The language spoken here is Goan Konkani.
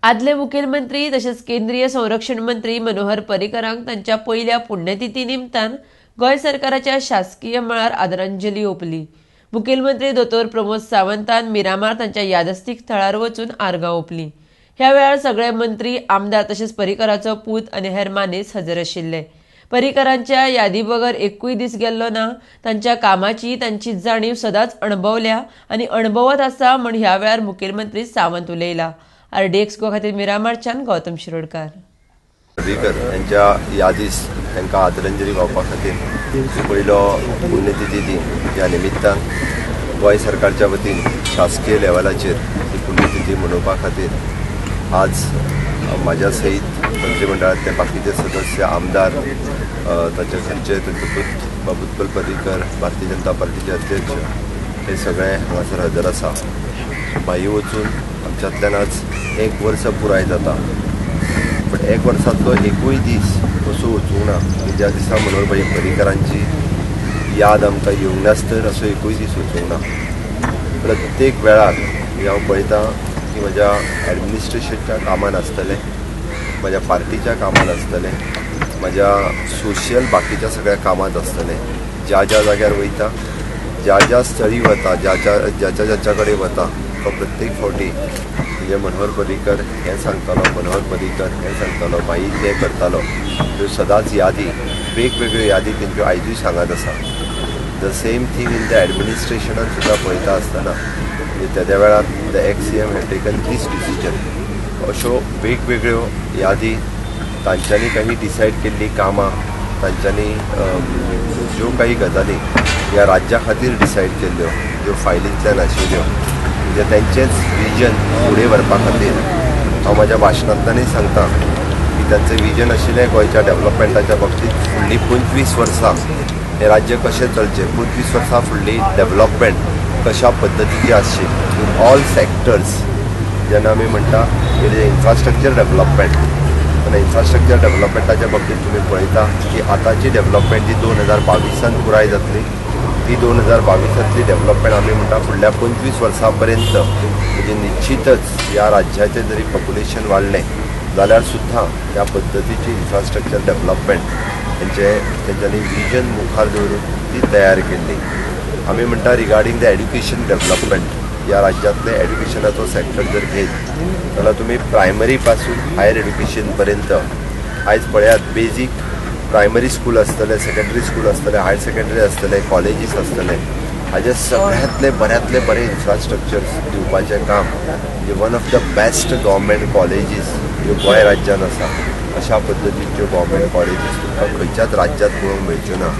आदले मुखेलमंत्री तशेंच केंद्रीय संरक्षण मंत्री मनोहर पर्रीकरांक तांच्या पयल्या पुण्यतिथी निमतान गोंय सरकाराच्या शासकीय मळार आदरांजली ओंपली. मुखेलमंत्री दोतोर प्रमोद सावंतान मिरामार तांच्या यादस्तीक थळार वचून आर्गां ओंपली. ह्या वेळार सगळे मंत्री, आमदार तशेंच पर्रीकराचो पूत आनी हेर मानेस्त हजर आशिल्ले. पर्रीकरांच्या यादी बगर एकूय दीस गेल्लो ना. तांच्या कामाची तांची जाणीव सदांच अणभवल्या आनी अणभवत आसा म्हण ह्या वेळार मुखेलमंत्री सावंत उलयला. आरडीएक्स गोवा खातीर मिरामारच्यान गौतम शिरोडकार. पर्रीकर यांच्या यादीस तांकां आदरांजली वावपा खातीर पयलो पुण्यतिथी दिन ह्या निमित्तान गोंय सरकारच्या वतीन शासकीय लेवलाचेर ही पुण्यतिथी मनोवपा खातीर आज म्हाज्या सयत मंत्रीमंडळांतले बाकीचे सदस्य, आमदार, ताचे घरचे, तांचो पूत बाब उत्पल पर्रीकर, भारतीय जनता पार्टीचे अध्यक्ष, हे सगळे हांगासर हजर आसा. भाई वचून आमच्यांतल्यान आज एक वर्स पुराय जाता, बट एक वर्सांतलो एकूय दीस असो वचूंक ना की ज्या दिसा मनोहर भाई पर्रीकरांची याद आमकां येवंक नासतर असो एकूय दीस वचूंक ना. प्रत्येक वेळार हांव पळयतां की म्हज्या एडमिनिस्ट्रेशनच्या कामान आसतलें, म्हज्या पार्टीच्या कामान आसतलें, म्हज्या सोशल बाकीच्या सगळ्या कामांत आसतलें, ज्या ज्या जाग्यार वयता, ज्या ज्या स्थळी वता, ज्या ज्या ज्याच्या ज्याच्या कडेन वता, तो प्रत्येक फावटी म्हणजे मनोहर पर्रीकर हें सांगतालो, मनोहर पर्रीकर हें सांगतालो, भाई तें करतालो, ह्यो सदांच यादी, वेगवेगळ्यो यादी तेंच्यो आयजूय सांगत आसा. The same thing in the एडमिनिस्ट्रेशनान सुद्दां पळयता आसतना, म्हणजे तेद्या वेळार the ex CM had taken this decision, अश्यो वेगवेगळ्यो यादी, तांच्यांनी काही डिसायड केल्लीं कामां, तांच्यांनी ज्यो काही गजाली ह्या राज्या खातीर डिसायड केल्ल्यो, ज्यो फायलींतल्यान आशिल्ल्यो, म्हणजे तेंचेंच विजन फुडें व्हरपा खातीर हांव म्हाज्या भाशणांतल्यानूय सांगता की तांचें विजन आशिल्लें गोंयच्या डेव्हलपमेंटाच्या बाबतींत फुडलीं 25 वर्सां हें राज्य कशें चलचें, 25 वर्सां फुडली डेव्हलपमेंट कशा पद्दतीची आसची इन ऑल सॅक्टर्स. जेन्ना आमी म्हणटा it is infrastructure development, तेन्ना इन्फ्रास्ट्रक्चर डेव्हलपमेंटाच्या बाबतींत तुमी पळयता की आतांची डेव्हलपमेंट जी 2022 पुराय जातली, ती 2022 डेव्हलपमेंट आमी म्हणटा फुडल्या 25 वर्सां पर्यंत, म्हणजे निश्चितच ह्या राज्याचें जरी पॉप्युलेशन वाडलें जाल्यार सुद्दां ह्या पद्दतीची इन्फ्रास्ट्रक्चर डेव्हलपमेंट तेंचे तेंच्यांनी विजन मुखार दवरून ती तयार केल्ली. आमी म्हणटा रिगार्डींग the education development, ह्या राज्यांतले एड्युकेशनाचो सॅक्टर जर घेत जाल्यार तुमी प्रायमरी पासून हायर एड्युकेशन पर्यंत आयज पळयात, बेजीक प्रायमरी स्कूल आसतलें, सेकंडरी स्कूल आसतलें, हायर सेकंडरी आसतलें, कॉलेजीस आसतले, हाजे सगळ्यांतले बऱ्यांतले बरें इन्फ्रास्ट्रक्चर दिवपाचें काम, म्हणजे one of the best government colleges ज्यो गोंय राज्यान आसा, अशा पद्दतीच्यो गव्हर्मेंट कॉलेजीस तुमकां खंयच्याच राज्यांत पळोवंक मेळच्यो ना.